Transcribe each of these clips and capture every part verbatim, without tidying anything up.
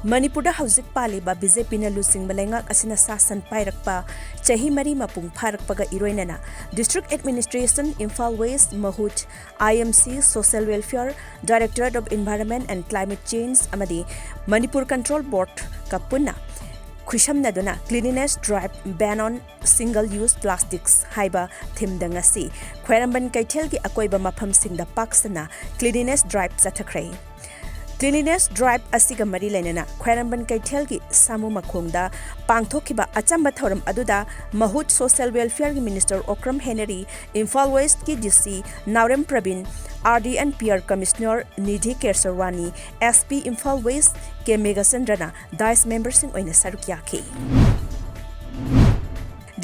ꯃꯅꯤꯄꯨꯔꯗ ꯍꯧꯖꯤꯛ ꯄꯥꯜꯂꯤꯕ ꯕꯤ ꯖꯦ ꯄꯤꯅ ꯂꯨꯆꯤꯡꯕ ꯂꯩꯉꯥꯛ ꯑꯁꯤꯅ ꯁꯥꯁꯟ ꯄꯥꯏꯔꯛꯄ ꯆꯍꯤ ꯃꯔꯤ ꯃꯄꯨꯡ ꯐꯥꯔꯛꯄꯒ ꯏꯔꯣꯏꯅꯅ District Administration, Imphal West, ꯃꯍꯨꯠ, I M C, Social Welfare, Directorate of Environment and Climate Change ꯑꯃꯗꯤ Manipur Control Board ꯀ ꯄꯨꯟꯅ ꯈꯨꯠꯁꯝꯅꯗꯨꯅ Cleanliness Drive, Ban on Single Use Plastics ꯍꯥꯏꯕ theme ꯗ ꯉꯁꯤ ꯈ꯭ꯋꯥꯏꯔꯝꯕꯟ ꯀꯩꯊꯦꯜꯒꯤ ꯑꯀꯣꯏꯕ ꯃꯐꯝꯁꯤꯡꯗ ꯄꯥꯛ ꯁꯟꯅ Cleanliness Drive ꯆꯠꯊꯈ꯭ꯔꯦ꯫ Cleanliness Drive ꯑꯁꯤꯒ ꯃꯔꯤ ꯂꯩꯅꯅ ꯈ꯭ꯋꯥꯏꯔꯝꯕꯟ ꯀꯩꯊꯦꯜꯒꯤ ꯁꯥꯃꯨ ꯃꯈꯣꯡꯗ ꯄꯥꯡꯊꯣꯛꯈꯤꯕ ꯑꯆꯝꯕ ꯊꯧꯔꯝ ꯑꯗꯨꯗ ꯃꯍꯨꯠ Social Welfare ꯒꯤ Minister Okram Henry, Imphal West ꯀꯤ D C Naorem Prabin, R D and P R Commissioner Nidhi Kesarwani, S P Imphal West K ꯃꯦꯘꯆꯟꯗ꯭ꯔꯅ Dice member ꯁꯤꯡ ꯑꯣꯏꯅ ꯁꯔꯨꯛ ꯌꯥꯈꯤ꯫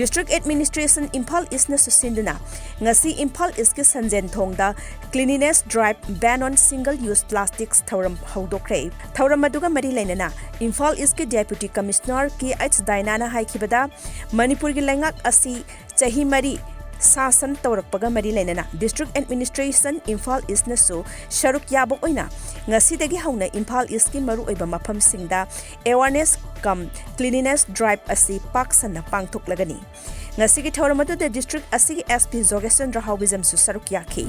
District Administration Imphal East ꯅꯁꯨ ꯁꯤꯟꯗꯨꯅ ꯉꯁꯤ ꯏꯝꯐꯥꯜ ꯏꯁꯀꯤ ꯁꯟꯖꯦꯟ ꯊꯣꯡꯗ Cleanliness Drive, Ban on Single Use Plastics ꯊꯧꯔꯝ ꯍꯧꯗꯣꯛꯈ꯭ꯔꯦ꯫ ꯊꯧꯔꯝ ꯑꯗꯨꯒ ꯃꯔꯤ ꯂꯩꯅꯅ ꯏꯝꯐꯥꯜ ꯏꯁꯀꯤ Deputy Commissioner ꯀꯦ ꯑꯩꯆ ꯗꯥꯏꯅꯥꯅ ꯍꯥꯏꯈꯤꯕꯗ, ꯃꯅꯤꯄꯨꯔꯒꯤ ꯂꯩꯉꯥꯛ ꯑꯁꯤ ꯆꯍꯤ ꯃꯔꯤ ꯁꯥꯁꯟ ꯇꯧꯔꯛꯄꯒ ꯃꯔꯤ ꯂꯩꯅꯅ District Administration Imphal East ꯅꯁꯨ ꯁꯔꯨꯛ ꯌꯥꯕ ꯑꯣꯏꯅ ꯉꯁꯤꯗꯒꯤ ꯍꯧꯅ ꯏꯝꯐꯥꯜ ꯏꯁꯀꯤ ꯃꯔꯨꯑꯣꯏꯕ ꯃꯐꯝꯁꯤꯡꯗ Awareness cum Cleanliness Drive ꯑꯁꯤ ꯄꯥꯛ ꯁꯟꯅ ꯄꯥꯡꯊꯣꯛꯂꯒꯅꯤ꯫ ꯉꯁꯤꯒꯤ ꯊꯧꯔꯝ ꯑꯗꯨꯗ district ꯑꯁꯤꯒꯤ S P ꯖꯣꯒꯦꯁꯆꯟꯗ꯭ꯔ ꯍꯥꯎꯕꯤꯖꯝꯁꯨ ꯁꯔꯨꯛ ꯌꯥꯈꯤ꯫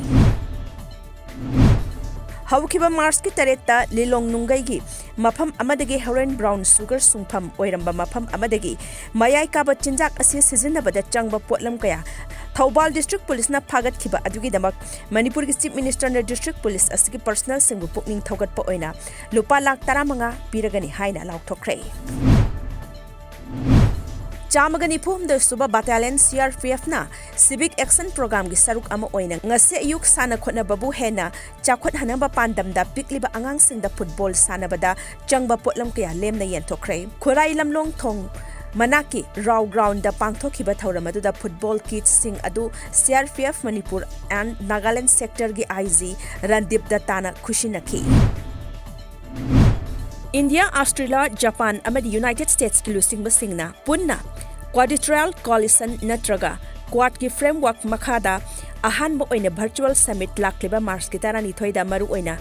ꯍꯧꯈꯤꯕ ꯃꯥꯔꯆꯀꯤ ꯇꯔꯦꯠꯇ ꯂꯤꯂꯣꯡ ꯅꯨꯡꯒꯩꯒꯤ ꯃꯐꯝ ꯑꯃꯗꯒꯤ heroin brown sugar ꯁꯨꯡꯐꯝ ꯑꯣꯏꯔꯝꯕ ꯃꯐꯝ ꯑꯃꯗꯒꯤ ꯃꯌꯥꯏ ꯀꯥꯕ ꯆꯤꯟꯖꯥꯛ ꯑꯁꯤ ꯁꯤꯖꯤꯟꯅꯕꯗ ꯆꯪꯕ ꯄꯣꯠꯂꯝ ꯀꯌꯥ ꯊꯧꯕꯥꯜ district police ꯅ ꯐꯥꯒꯠꯈꯤꯕ ꯑꯗꯨꯒꯤꯗꯃꯛ ꯃꯅꯤꯄꯨꯔꯒꯤ Chief Minister ꯅ district police ꯑꯁꯤꯒꯤ personnel ꯁꯤꯡꯕꯨ ꯄꯨꯛꯅꯤꯡ ꯊꯧꯒꯠꯄ ꯑꯣꯏꯅ ꯂꯨꯄꯥ ꯂꯥꯈ ꯇꯔꯥꯃꯉꯥ ꯄꯤꯔꯒꯅꯤ ꯍꯥꯏꯅ ꯂꯥꯎꯊꯣꯛꯈ꯭ꯔꯦ꯫ ꯆꯥꯝꯃꯒ ꯅꯤꯐꯨ ꯍꯨꯝꯗꯣꯏ ꯁꯨꯕ Battalion C R P F ꯅ Civic Action Program ꯒꯤ ꯁꯔꯨꯛ ꯑꯃ ꯑꯣꯏꯅ ꯉꯁꯤ ꯑꯌꯨꯛ ꯁꯥꯟꯅ ꯈꯣꯠꯅꯕꯕꯨ ꯍꯦꯟꯅ ꯆꯥꯎꯈꯠꯍꯟꯅꯕ ꯄꯥꯟꯗꯝꯗ ꯄꯤꯛꯂꯤꯕ ꯑꯉꯥꯡꯁꯤꯡꯗ football ꯁꯥꯟꯅꯕꯗ ꯆꯪꯕ ꯄꯣꯠꯂꯝ ꯀꯌꯥ ꯂꯦꯝꯅ ꯌꯦꯟꯊꯣꯛꯈ꯭ꯔꯦ꯫ ꯈꯨꯔꯥꯏ ꯂꯝꯂꯣꯡ ꯊꯣꯡ ꯃꯅꯥꯛꯀꯤ ꯔꯥꯎ ground ꯗ ꯄꯥꯡꯊꯣꯛꯈꯤꯕ ꯊꯧꯔꯝ ꯑꯗꯨꯗ football kits ꯁꯤꯡ ꯑꯗꯨ C R P F Manipur and Nagaland sector ꯒꯤ I G ꯔꯟꯗꯤꯞ ꯗꯠꯇꯥꯅ ꯈꯨꯠꯁꯤꯟꯅꯈꯤ꯫ ꯏꯟꯗꯤꯌꯥ, ꯑꯁꯇ꯭ꯔꯦꯂꯤꯌꯥ, ꯖꯄꯥꯟ ꯑꯃꯗꯤ United States ꯀꯤ ꯂꯨꯆꯤꯡꯕꯁꯤꯡꯅ ꯄꯨꯟꯅ Quadrilateral Coalition ꯅꯠꯇ꯭ꯔꯒ Quad ꯀꯤ framework ꯃꯈꯥꯗ ꯑꯍꯥꯟꯕ ꯑꯣꯏꯅ virtual summit ꯂꯥꯛꯂꯤꯕ ꯃꯥꯔꯆꯀꯤ ꯇꯔꯥꯅꯤꯊꯣꯏꯗ ꯃꯔꯨꯑꯣꯏꯅ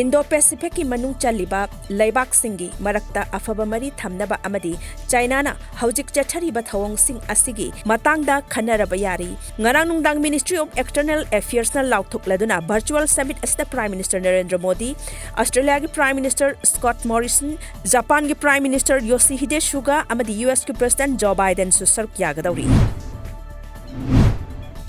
ꯏꯟꯗꯣ ꯄꯦꯁꯤꯐꯤꯛꯀꯤ ꯃꯅꯨꯡ ꯆꯜꯂꯤꯕ ꯂꯩꯕꯥꯛꯁꯤꯡꯒꯤ ꯃꯔꯛꯇ ꯑꯐꯕ ꯃꯔꯤ ꯊꯝꯅꯕ ꯑꯃꯗꯤ ꯆꯥꯏꯅꯥꯅ ꯍꯧꯖꯤꯛ ꯆꯠꯊꯔꯤꯕ ꯊꯧꯑꯣꯡꯁꯤꯡ ꯑꯁꯤꯒꯤ ꯃꯇꯥꯡꯗ ꯈꯟꯅꯔꯕ ꯌꯥꯔꯤ꯫ ꯉꯔꯥꯡ ꯅꯨꯡꯗꯥꯡ Ministry of External Affairsꯅ ꯂꯥꯎꯊꯣꯛꯂꯗꯨꯅ virtual summit ꯑꯁꯤꯗ Prime Minister ꯅꯔꯦꯟꯗ꯭ꯔ ꯃꯣꯗꯤ, ꯑꯁꯇ꯭ꯔꯦꯂꯤꯌꯥꯒꯤ Prime Minister Scott Morrison, ꯖꯄꯥꯟꯒꯤ Prime Minister Yoshihide Suga ꯑꯃꯗꯤ ꯌꯨ ꯑꯦꯁꯀꯤ President Joe Bidenꯁꯨ ꯁꯔꯨꯛ ꯌꯥꯒꯗꯧꯔꯤ꯫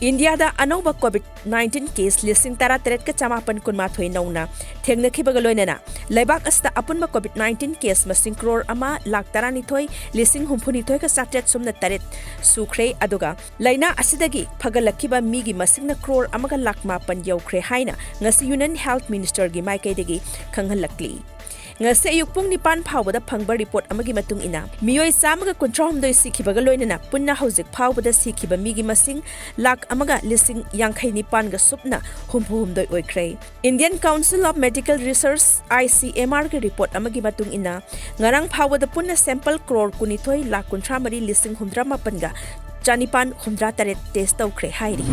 ꯏꯟꯗꯤꯌꯥꯗ ꯑꯅꯧꯕ COVID nineteen case ꯂꯤꯁꯤꯡ ꯇꯔꯥꯇꯔꯦꯠꯀ ꯆꯃꯥꯄꯟ ꯀꯨꯟꯃꯥꯊꯣꯏ ꯅꯧꯅ ꯊꯦꯡꯅꯈꯤꯕꯒ ꯂꯣꯏꯅꯅ ꯂꯩꯕꯥꯛ ꯑꯁꯤꯗ ꯑꯄꯨꯟꯕ COVID nineteen case ꯃꯁꯤꯡ ꯀ꯭ꯔꯣꯔ ꯑꯃ ꯂꯥꯈ ꯇꯔꯥꯅꯤꯊꯣꯏ ꯂꯤꯁꯤꯡ ꯍꯨꯝꯐꯨꯅꯤꯊꯣꯏꯒ ꯆꯥꯇ꯭ꯔꯦꯠ ꯁꯨꯞꯅ ꯇꯔꯦꯠ ꯁꯨꯈ꯭ꯔꯦ꯫ ꯑꯗꯨꯒ ꯂꯥꯏꯅꯥ ꯑꯁꯤꯗꯒꯤ ꯐꯒꯠꯂꯛꯈꯤꯕ ꯃꯤꯒꯤ ꯃꯁꯤꯡꯅ ꯀ꯭ꯔꯣꯔ ꯑꯃꯒ ꯂꯥꯈ ꯃꯥꯄꯟ ꯌꯧꯈ꯭ꯔꯦ ꯍꯥꯏꯅ ꯉꯁꯤ Union Health Ministerꯒꯤ ꯃꯥꯏꯀꯩꯗꯒꯤ ꯈꯪꯍꯜꯂꯛꯂꯤ꯫ ꯉꯁꯤ ꯑꯌꯨꯛ ꯄꯨꯡ ꯅꯤꯄꯥꯟ ꯐꯥꯎꯕꯗ ꯐꯪꯕ report ꯑꯃꯒꯤ ꯃꯇꯨꯡ ꯏꯟꯅ, ꯃꯤꯑꯣꯏ ꯆꯥꯝꯃꯒ ꯀꯨꯟꯊ꯭ꯔꯥꯍꯨꯝꯗꯣꯏ ꯁꯤꯈꯤꯕꯒ ꯂꯣꯏꯅꯅ ꯄꯨꯟꯅ ꯍꯧꯖꯤꯛ ꯐꯥꯎꯕꯗ ꯁꯤꯈꯤꯕ ꯃꯤꯒꯤ ꯃꯁꯤꯡ ꯂꯥꯈ ꯑꯃꯒ ꯂꯤꯁꯤꯡ ꯌꯥꯡꯈꯩ ꯅꯤꯄꯥꯟꯒ ꯁꯨꯞꯅ ꯍꯨꯝꯐꯨꯍꯨꯝꯗꯣꯏ ꯑꯣꯏꯈ꯭ꯔꯦ꯫ Indian Council of Medical Research, ICMRꯒꯤ report ꯑꯃꯒꯤ ꯃꯇꯨꯡ ꯏꯟꯅ, ꯉꯔꯥꯡ ꯐꯥꯎꯕꯗ ꯄꯨꯟꯅ sample ꯀ꯭ꯔꯣꯔ ꯀꯨꯟꯅꯤꯊꯣꯏ ꯂꯥꯈ ꯀꯨꯟꯊ꯭ꯔꯥ ꯃꯔꯤ ꯂꯤꯁꯤꯡ ꯍꯨꯝꯗ꯭ꯔꯥ ꯃꯥꯄꯟꯒ ꯆꯥꯅꯤꯄꯥꯟ ꯍꯨꯝꯗ꯭ꯔꯥ ꯇꯔꯦꯠ test ꯇꯧꯈ꯭ꯔꯦ ꯍꯥꯏꯔꯤ꯫